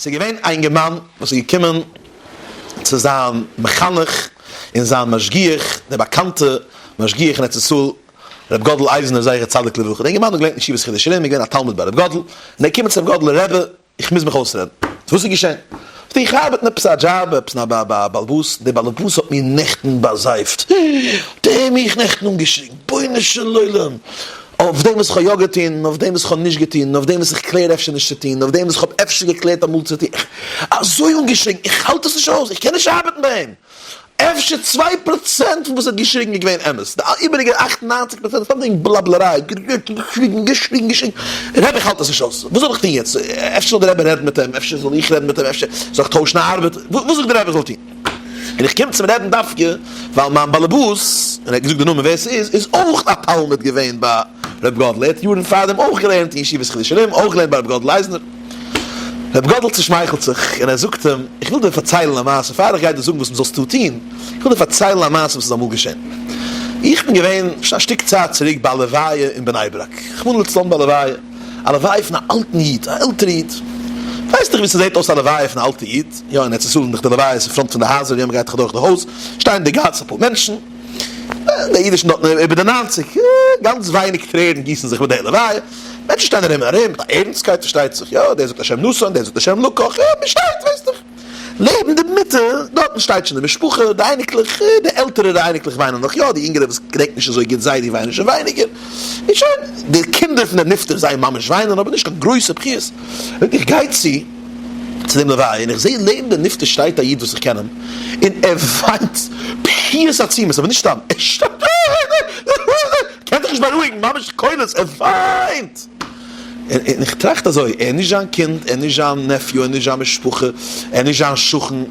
ס'איז געווען א אינגערמאן וואס איז געקומען צו זיין מחנך און זיין משגיח, דער באקאנטע משגיח אין ארץ ישראל ר' גאדל אייזנער זכר צדיק לברכה, דער אינגערמאן האט געלערנט אין ישיבת חידושי הרי"ם, איז געווען א תלמיד ביי ר' גאדל, און ער איז געקומען צו ר' גאדל, רבי, איך מוז מיך אויסרעדן. וואס איז געשען? זאגט ער, איך ארבעט אין עפעס א דזשאב, עפעס א בעל הבית, דער בעל הבית האט מיר נעכטן באזייפט, האט ער מיך נעכטן אנגעשריגן, רבונו של עולם, אויף דעם וואס איך האב יא געטון, און אויף דעם וואס איך האב נישט געטון, און אויף דעם וואס איך קלער אפשר נישט צו טון, און אויף דעם וואס איך האב אפשר געקלערט אמאל צו טון, אזוי אנגעשריגן, איך האלט עס נישט אויס, איך קען נישט ארבעטן ביי אים. אפשר 2% פון וואס ער האט געשריגן איז געווען אמת, די איבעריגע 98% איז סתם געווען בלאבלעריי, גערעדט און געשריגן, געשריגן, געשריגן. רבי איך האלט עס נישט אויס, וואס זאל איך טון יעצט? אפשר זאל דער רבי רעדן מיט אים, אפשר זאל איך רעדן מיט אים, אפשר זאל איך טוישן א ארבעט, וואס זאגט דער רבי איך זאל טון? און איך קום צום רעבן דווקא ווייל מיין באלעבאס, און ער האט געזאגט די נאמען ווער ס'איז, איז אויך א תלמיד געווען ביי ר' גאדל, ער האט יארן פארדעם אויך געלערנט אין ישיבת חידושי הרי"ם, אויך געלערנט ביי ר' גאדל אייזנער. ר' גאדל צושמייכלט זיך און ער זאגט אים, איך וויל דיר פארציילן א מעשה, פאר איך גיי דיר זאגן וואס מ'זאלסטו טון, איך וויל דיר פארציילן א מעשה וואס איז אמאל געשען. איך בין געווען שוין א שטיק צייט צוריק ביי א לוויה אין בני ברק, רחמנא לצלן ביי א לוויה, א לוויה פון א אלטן איד, א עלטערע איד, ווייסט דאך ווי ס'זעט אויס א לוויה פון א אלטע איד, יא אין ארץ ישראל זענען דאך די לוויות אין front פון די הייזער, יא מ'גייט דאך אדורך די הויז, שטייען אין די גאס אפאר מענטשן, די איד איז שוין דארטן איבער די ניינציג, גאנץ ווייניג טרערן גיסן זיך ביי די לוויה, מענטשן שטייען ארום און ארום, מיט א ערנסטקייט פארשטייט זיך, יא דער זאגט השם נתן, דער זאגט השם לקח, יא מ'שטייט ווייסט דאך. לעבן די מיטה, דארטן שטייט שוין די משפחה, די אייניקלעך, די עלטערערע אייניקלעך וויינען נאך יא, די יונגערע וואס געדענקט נישט אזוי גוט זיידי וויינען שוין ווייניגער, און שוין, די קינדער פון דעם נפטר זיי ממש וויינען אבער נישט קיין גרויסע בכיות. און איך גיי צו צו דעם לוויה און איך זע לעבן דעם נפטר שטייט א איד וואס איך קען אים, און ער וויינט בכיות עצומות, אבער נישט סתם, ער שטייט קען זיך נישט בארואיגן, ממש קולות, ער וויינט! און איך טראכט אזוי, ער איז נישט זיין קינד, ער איז נישט זיין nephew, ער איז נישט זיין משפחה, ער איז נישט זיין שכן,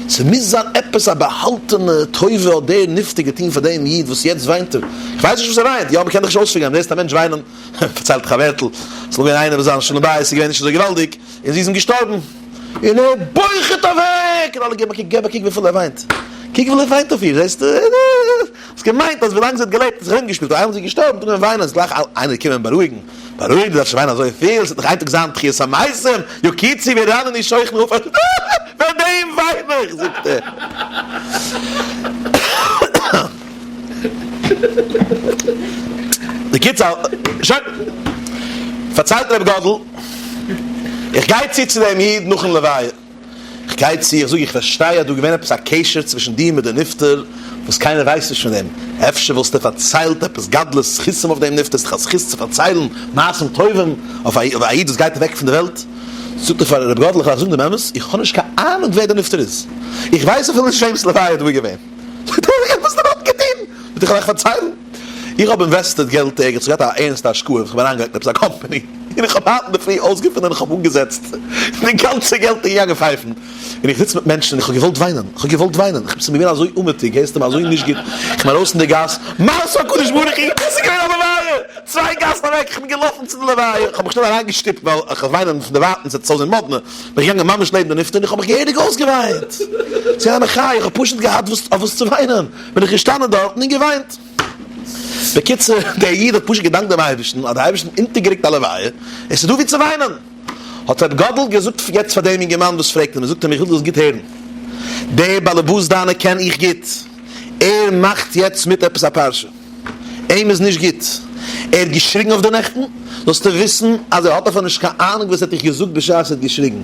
ס'מוז זיין עפעס א באהאלטענע טובה האט דער נפטר געטון פאר דעם איד וואס יעצט וויינט ער, איך ווייס נישט וואס ער וויינט, יא מ'קען דאך נישט אויספיגערן, זעסט א מענטש וויינען, פארציילט א ווערטל, ס'איז געווען איינער וואס זיין שלום בית איז געווען נישט אזוי געוואלדיג, און זי איז אים געשטארבן, און ער בוכה'ט אוועק, און אלע געבן א קוק, געב א קוק וויפיל ער וויינט, קוק וויפיל ער וויינט אויף איר, זעסטו? האסט געמיינט אז ווילאנג זי האט געלעבט האט זיך ארומגעשפילט, איינמאל זי איז געשטארבן טאר מען וויינען, איז גלייך איינער געקומען בארואיגן, בארואיג דו דארפסט נישט וויינען אזויפיל, ס'וועט נאך איין טאג זיין תחיית המתים, יקיצו וירננו שוכני עפר, וועגן דעם וויין איך, זאגט ער. בקיצור, שוין, פארציילט ר' גאדל, איך גיי צו צו דעם איד נאכן לוויה, איך גיי צו, איך זאג, איך פארשטיי אז דא איז געווען עפעס א קשר צווישן דיר מיט די נפטר וואס קיינער ווייסט נישט פון דעם, אפשר וואלסטו פארציילט עפעס גדלות זכותים אויף דעם נפטר, ס'איז דאך א זכות צו פארציילן מעשים טובים אויף א איד וואס גייט אוועק פון די וועלט. זאגט ער פאר רבי גאדל, איך וועל אייך זאגן דעם אמת, איך האב נישט קיין אהנונג ווער דער נפטר איז, איך ווייס אפילו נישט וועמענס לוויה דא איז געווען. זאגט ער, איך האב עס דערנאך געטון, זאגט ער, איך וועל אייך פארציילן, איך האב invested געלט ערגעץ, איך האב געהאט א ערנסטע השקעה, איך האב אריינגעלייגט אין עפעס א קאמפאני, און איך האב היינט אינדערפרי אויסגעפונען איך האב אנגעזעצט די גאנצע געלט אין געגאנגען פייפן, און איך זיץ מיט מענטשן און איך האב געוואלט וויינען, איך האב געוואלט וויינען, איך בין געווען אזוי אומעטיג, הערסט אים אזוי נישט גוט, איך בין ארויס אין די גאס, מה עשה הקדוש ברוך הוא, עס איז געווען א לוויה, צוויי גאסן אוועק, איך בין געלאפן צו די לוויה, איך האב מיך שנעל אריינגעשטופט ווייל איך וועל וויינען פון דערווייטענס וועט עס אויסזען מאדנע, בין איך געגאנגען ממש לעבן די נפטר און איך האב מיך געהעריג אויסגעוויינט, ס'איז געווען א מחיה, איך האב פשוט געהאט וואס אויף וואס צו וויינען, בין איך געשטאנען דארטן און געוויינט. בקיצור, דער איד האט פשוט געדאנקט דעם אייבערשטן אז דער אייבערשטער האט אונטערגערוקט א לוויה, עס איז דא וואו צו וויינען. האט רבי גאדל געזאגט יעצט פאר דעם אינגערמאן וואס פרעגט אים, ער זאגט אים, איך וויל דו זאלסט גוט הערן, דער באלעבאס דיינער קען איך גוט, ער מאכט יעצט מיט עפעס א פרשה, אים איז נישט גוט, ער האט געשריגן אויף דיר נעכטן, זאלסטו וויסן אז ער האט אפילו נישט קיין אהנונג וואס ער האט דיך געזאגט בשעת ער האט געשריגן,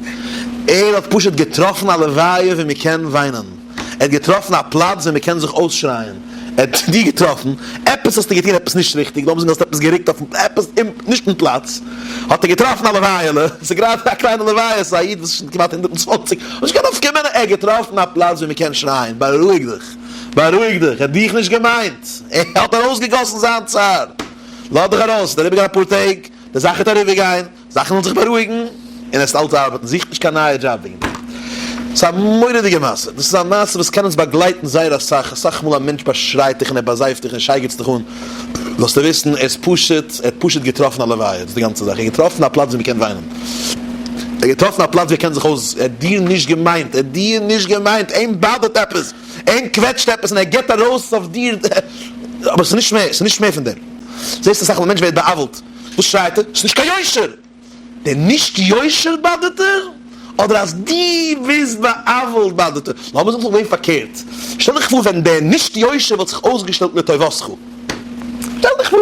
ער האט פשוט געטראפן א לוויה וואו מען קען וויינען, ער האט געטראפן א פלאץ וואו מען קען זיך אויסשרייען, ער האט דיר געטראפן, עפעס האסטו געטון עפעס נישט ריכטיג, לאמיר זאגן האסט עפעס גערוקט אויפן עפעס נישט אין פלאץ, האט ער געטראפן א לוויה'לע, ס'איז גראדע א קליינע לוויה, ס'איז א איד וואס איז שוין כמעט 120, האט נישט קיין נפקא מינה, ער האט געטראפן א פלאץ וואו מען קען שרייען, בארואיג דיך. בארואיג דיך, ער האט דיך נישט געמיינט, ער האט ארויסגעגאסן זיין צער, לאז דיך ארויס, ס'וועט אריבערגיין אפאר טעג, די זאך וועט אריבערגיין, זאכן וועלן זיך בארואיגן, און עס וועט אלץ ארבעטן, זוך נישט קיין נייע דזשאב וועגן דעם. ס'איז א מורא'דיגע מעשה, דאס איז א מעשה וואס קען אונז באגלייטן זייער אסאך, אסאך מאל א מענטש באשרייט דיך און ער באזייפט דיך און שייגעצט דיך אן, זאלסטו וויסן, ער איז פשוט, ער האט פשוט געטראפן א לוויה, דאס איז די גאנצע זאך, ער האט געטראפן א פלאץ ווי מ'קען וויינען, ער האט געטראפן א פלאץ ווי ער קען זיך אויס, ער האט דיר נישט געמיינט, ער האט דיר נישט געמיינט, אים באדערט עפעס, אים קוועטשט עפעס און ער גיבט ארויס אויף דיר, אבער ס'איז נישט מער, ס'איז נישט מער פון דעם. זעסט אסאך מאל א מענטש ווערט בא'עוול'ט, וואס שרייט ער? ס'איז נישט קיין יושר! דער נישט יושר באדערט דיר? אדער אז דו ביסט בא'עוול'ט באדערט דיך? לאמיר זאגן ס'וואלט געווען פארקערט, שטעל דיך פאר ווען דער נישט יושר וואלט זיך אויסגעשטעלט לטובתך, שטעל דיך פאר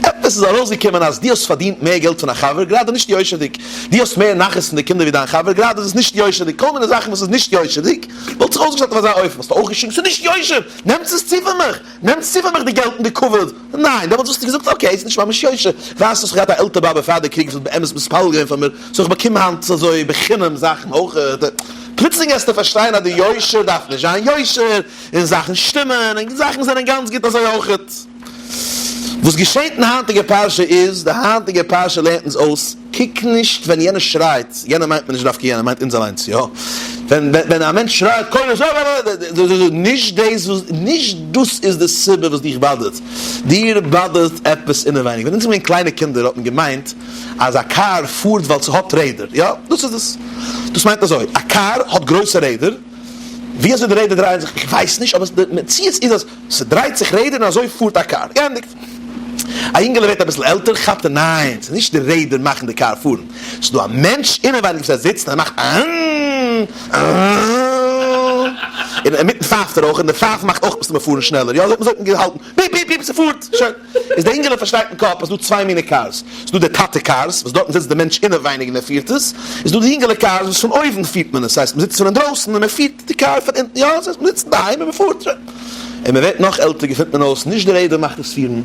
עפעס איז ארויסגעקומען אז דו האסט פארדינט מער געלט פון א חבר, גראדע נישט יושר'דיג, דו האסט מער נחת פון די קינדער ווי דיין חבר, גראדע איז עס נישט יושר'דיג, כל מיני זאכן וואס איז נישט יושר'דיג, וואלט זיך אויסגעשטעלט אויף אזא אופן, וואלסטו אויך געשריגן ס'איז נישט יושר! נעמטס עס צו פון מיך! נעמטס צו פון מיך די געלט און די כבוד! ניין, דעמאלטס וואלסטו געזאגט okay, ס'איז נישט ממש יושר, ווייסט וואס, כ'האב געהאט א עלטער באבע פאר די קריג וואס האט באמת מתפלל געווען פאר מיר, so איך באקום היינט אזוי בחינם זאכן אויך. פלוצלינג וועסטו פארשטיין אז די יושר דארף נישט זיין יושר, און זאכן שטימען, און זאכן זענען גאנץ גוט אזוי אויך. וואס געשעט אין היינטיגע פרשה איז, די היינטיגע פרשה לערנט אונז אויס, קוק נישט ווען יענער שרייט, יענער מיינט מען נישט דווקא יענער, מיינט אונז אליינס, יא, ווען ווען א מענטש שרייט קולות נישט דאס וואס, נישט דאס איז די סיבה וואס דיך באדערט, דיר באדערט עפעס אינעווייניג, ווען אונז זענען געווען קליינע קינדער האט מען געמיינט אז א קאר פארט ווייל ס'האט רעדער, יא, דאס איז עס, דאס מיינט אזוי, א קאר האט גרויסע רעדער, ווי אזוי די רעדער דרייען זיך איך ווייס נישט, אבער די מציאות איז אז ס'דרייט זיך רעדער און אזוי פארט א קאר. געענדיגט. א יונגעלע ווערט אביסל עלטער כאפט ער ניין ס'איז נישט די רעדער מאכן די קאר פארן, ס'איז דא א מענטש אינעווייניג וואס ער זיצט און ער מאכט אהן אהן און אינמיטן פייפט ער אויך און די פייף מאכט אויך מסתמא פארן שנעלער, יא אזוי האט מען געהאלטן ביפ ביפ ביפ ס'פארט שוין. איז די אינגעלע פארשטייט אין קאפ אז ס'דא צוויי מיני cars, ס'דא די טאטע cars וואס דארטן זיצט די מענטש אינעווייניג און ער פירט עס, איז דא די אינגעלע cars וואס פון אויבן פירט מען עס, ס'הייסט מ'זיצט פון אינדרויסן און מ'פירט די קאר פון אונטן, יא ס'הייסט מ'זיצט אינדערהיים און מ'פארט, און מ'ווערט נאך עלטער געפינט מען אויס נישט די רעדער מאכט עס פירן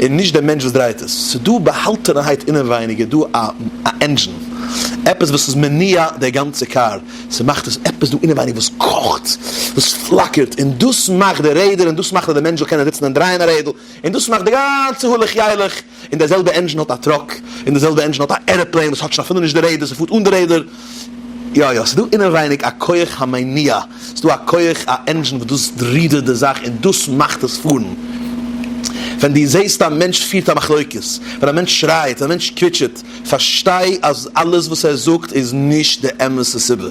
און נישט דער מענטש וואס דרייט עס, ס'דא באהאלטענערהייט אינעווייניג איז דא א א engine, עפעס וואס איז מניע די גאנצע קאר, ס'מאכט עס עפעס דא אינעווייניג וואס קאכט, וואס פלאקערט, און דאס מאכט די רעדער און דאס מאכט אז די מענטש זאל קענען זיצן און דרייען א רעדל, און דאס מאכט די גאנצע הלוך ילך, און די זעלבע engine האט א truck, און די זעלבע engine האט א airplane וואס האט שוין אפילו נישט די רעדער, ס'פארט אן די רעדער. יא יא, ס'דא אינעווייניג א כח המניע, ס'דא א כח א engine וואס דאס רודערט די זאך און דאס מאכט עס פארן. ווען דו זעסט א מענטש פירט א מחלוקת, ווען א מענטש שרייט, ווען א מענטש קוויטשעט, פארשטיי אז אלעס וואס ער זאגט איז נישט די אמת'ע סיבה.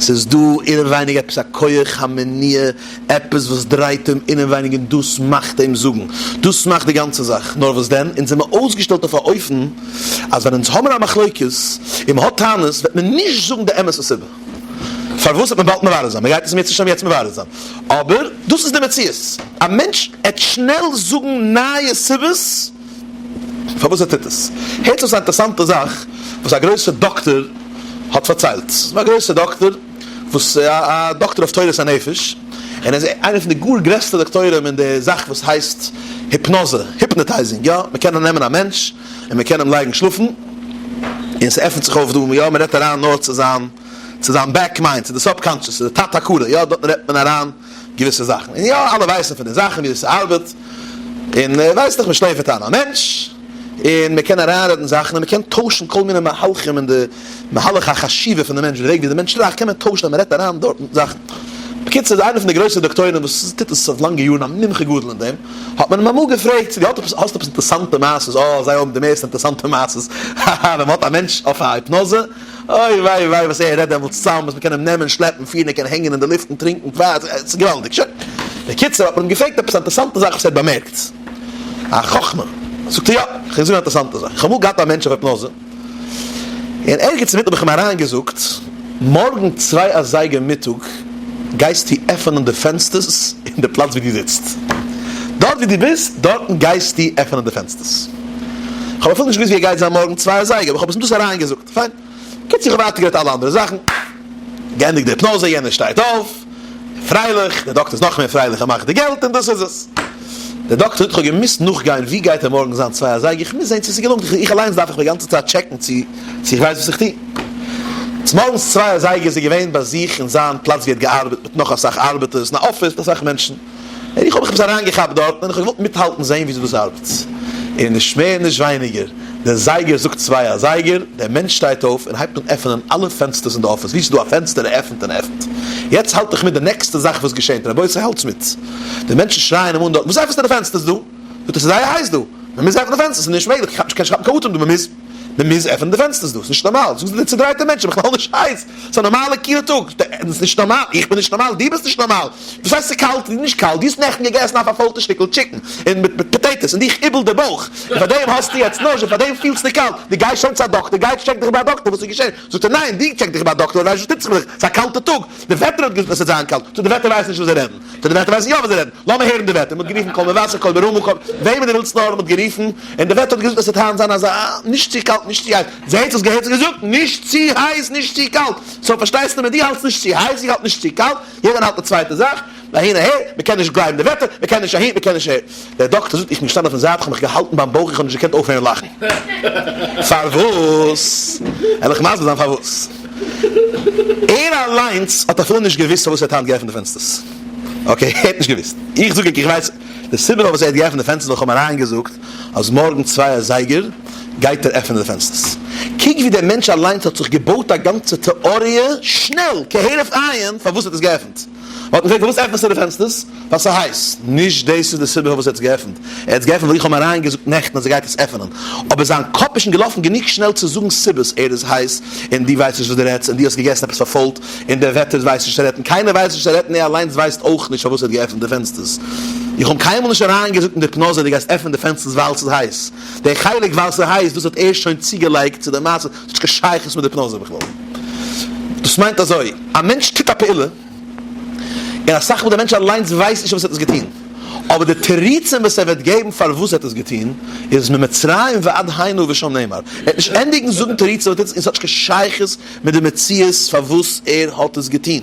ס'איז דא אינעווייניג עפעס א כח המניע, עפעס וואס דרייט אים אינעווייניג און דאס מאכט אים זאגן. דאס מאכט די גאנצע זאך. נאר וואס דען, אונז זעמער אויסגעשטעלט אויף א אופן אז ווען אונז האמיר א מחלוקת און מ'האט טענות וועט מען נישט זאגן די אמת'ע סיבה. פארוואס וועט מען באלד מברר זיין, מ'גייט עס אם ירצה השם יעצט מברר זיין. אבער דאס איז די מציאות. א מענטש עט שנעל זאגן נייע סיבות פארוואס ער טוט עס. הערטס אויס א אינטערסאנטע זאך וואס א גרויסע דאקטאר האט פארציילט. ס'איז א גרויסע דאקטאר וואס א דאקטאר אויף תורת הנפש, און ער איז איינער פון די גאר גרעסטע דאקטוירים אין די זאך וואס הייסט היפנאזע, hypnotizing, יא, מ'קען נעמען א מענטש און מ'קען אים לייגן שלאפן, און ס'עפנט זיך אויף דא, יא, מ'רעדט אריין נאר צו זיין צו זיין back mind, צו די subconscious, צו די תת הכרה, יא, דארטן רעדט מען אריין געוויסע זאכן, און יא, אלע ווייסן פון די זאכן ווי ס'ארבעט, און ווייסט דאך מ'שלעפערט איין א מענטש, און מ'קען אריינרעדן זאכן, און מ'קען טוישן כל מיני מהלכים אין די מהלך החשיבה פון די מענטש, די וועג ווי די מענטש טראכט קען מען טוישן אז מ'רעדט אריין דארטן זאכן. בקיצור, איז איינער פון די גרויסע דאקטוירים וואס טוט עס אויף לאנגע יארן א מומחה גדול אין דעם, האט מען אים אמאל געפרעגט צו דו האסט עפעס אינטערעסאנטע מעשות, אה זיי האבן די מערסטע אינטערעסאנטע מעשות, האהא ווען מ'האט א מענטש אויף א היפנאזע, אוי וויי וויי וואס ער רעדט דעמאלטס צאם, וואס מ'קען אים נעמען שלעפן פירן ער קען הענגען אין די לופטן טרינקען פאר, ס'איז געוואלדיג, שוין. בקיצור האט מען אים געפרעגט עפעס א אינטערעסאנטע זאך וואס ער האט באמערקט, א חכמה, זאגט ער יא, כ'גיי זאגן א אינטערעסאנטע זאך, איך האב אמאל געהאט א מענטש אויף היפנאזע, און ערגעץ אינמיטן האב איך אים אריינגעזאגט, מארגן צוויי אזייגער מיטאג גייסטו עפענען די פענסטערס אין די פלאץ ווי דו זיצט. דארט ווי דו ביסט, דארטן גייסטו עפענען די פענסטערס. איך האב אפילו נישט געוואוסט ווי ער גייט זיין מארגן צוויי אזייגער, אבער איך האב עס אים דאס אריינגעזאגט. פיין. קיצור, איך האב ווייטער גערעדט אלע אנדערע זאכן. געענדיגט די היפנאזע, יענער שטייט אויף. פרייליך, דער דאקטער איז נאך מער פרייליך, ער מאכט די געלט און דאס איז עס. דער דאקטער זאגט איך האב געמוזט נאכגיין ווי גייט ער מארגן זיין צוויי אזייגער, איך מוז זען צו עס איז געלונגען, איך אליינס דארף איך די גאנצע צייט טשעקן צו צו איך ווייס וואס איך טו. צומארגנס צוויי אזייגער איז ער געווען ביי זיך אין זיין פלאץ ווי ער האט געארבעט מיט נאך אסאך ארבעטערס אין א אפיס מיט אסאך מענטשן, און איך האב מיך עפעס אריינגעכאפט דארטן און איך האב געוואלט מיטהאלטן זען וויאזוי דאס ארבעט, און נישט מער נישט ווייניגער, דער זייגער זאגט צוויי אזייגער, דער מענטש שטייט אויף און הייבט אן עפענען אלע פענסטערס אין די אפיס, ווי ס'איז דא א פענסטער ער עפענט און עפענט. יעצט האלט איך מיט די נעקסטע זאך וואס געשענט, רבותי האלטס מיט. די מענטשן שרייען אים אן דארטן, וואס עפענסטו די פענסטערס דא? זאגט ער, ס'איז זייער הייס דא, מען מוז עפענען די פענסטערס, ס'איז נישט מעגליך, איך קען נישט כאפן קיין אטעם דא, מען מוז. מען מוז עפענען די פענסטערס דא, ס'איז נישט נארמאל, זאגן זיי די צודרייטע מענטשן, בכלל נישט הייס, ס'איז א נארמאלע קילע טאג, ס'איז נישט נארמאל, איך בין נישט נארמאל, דו ביסט נישט נארמאל, וואס הייסט ס'איז קאלט, ס'איז נישט קאלט, דו האסט נעכטן געגעסן א פארפוילטע שטיקל chicken און מיט potatoes און דיך איבלט די בויך, און פאר דעם האסטו יעצט nausea, און פאר דעם פילסטו קאלט, דו גייסט שוין צו א דאקטער, גיי טשעק דיך ביי א דאקטער וואס איז געשען, זאגט ער ניין, דו טשעק דיך ביי א דאקטער ווייל ווייסט וואס טוט זיך מיט דיך, ס'איז א קאלטע טאג, די וועטער האט געזאגט אז ס'וועט זיין קאלט, so די וועטער ווייסט נישט וואס זיי רעדן, so די וועטער ווייסן יא וואס זיי רעדן, לאמיר הערן די וועטער, מ'האט גערופן קול מבשר, קול ברמה, קול, וועמען דו ווילסט נאר, מ'האט גערופן, און די וועטער האט געזאגט אז ס'וועט היינט זיין אזא, נישט צו קאלט נישט צו הייס, זעהט וואס געהערט זיך געזאגט, נישט צו הייס נישט צו קאלט, so פארשטייסטו מיר, דו האלטסט נישט צו הייס, איך האלט נישט צו קאלט, יעדער האלט די צווייטע זאך, אהין אהער, מ'קען נישט גלייבן די וועטער, מ'קען נישט אהין מ'קען נישט אהער. דער דאקטער זאגט, איך בין געשטאנען אויפן זייט, איך האב מיך געהאלטן ביים בויך, איך האב נישט געקענט אויפהערן לאכן. פארוואס? וועל איך מסביר זיין פארוואס. ער אליינס האט אפילו נישט געוואוסט פארוואס ער האט היינט געעפנט די פענסטערס. okay, ער האט נישט געוואוסט. איך זאג ענק, איך ווייס די סיבה פארוואס ער האט געעפנט די פענסטערס ווייל איך האב אים אריינגעזאגט אז מארגן צוויי אזייגער גייט ער עפענען די פענסטערס. קוק ווי דער מענטש אליינס האט זיך געבויט א גאנצע טעאריע שנעל כהרף עין פארוואס ער האט עס געעפנט. מען האט אים געפרעגט פארוואס עפענסטו די פענסטערס? ווייל ס'איז הייס. נישט דאס איז די סיבה פארוואס ער האט עס געעפנט. ער האט עס געעפנט ווייל איך האב אים אריינגעזאגט נעכטן אז ער גייט עס עפענען. אבער זיין קאפ איז שוין געלאפן גענוג שנעל צו זאגן סיבות, ער איז הייס, און דו ווייסט נישט וואס דו רעדסט, און דו האסט געגעסן עפעס פארפוילט, און דער וועטער ווייסט נישט צו רעדן, קיינער ווייסט נישט צו רעדן, ער אליינס ווייסט אויך נישט פארוואס ער האט געעפנט די פענסטערס. איך האב אים קיינמאל נישט אריינגעזאגט אין די היפנאזע דו גייסט עפענען די פענסטערס ווייל ס'איז הייס. דער חלק ווייל ס'איז הייס דאס האט ער שוין צוגעלייגט צו די מעשה, ס'האט נישט קיין שייכות מיט די היפנאזע בכלל. דאס מיינט אזוי, א מענטש טוט א פעולה, און אסאך מאל דער מענטש אליינס ווייסט נישט פארוואס ער האט עס געטון, אבער די תירוצים וואס ער וועט געבן פארוואס ער האט עס געטון, איז ממצרים ועד הנה ושם נאמר. ער וועט נישט ענדיגן זאגן תירוצים און ס'האט נישט קיין שייכות מיט די מציאות פארוואס ער האט עס געטון.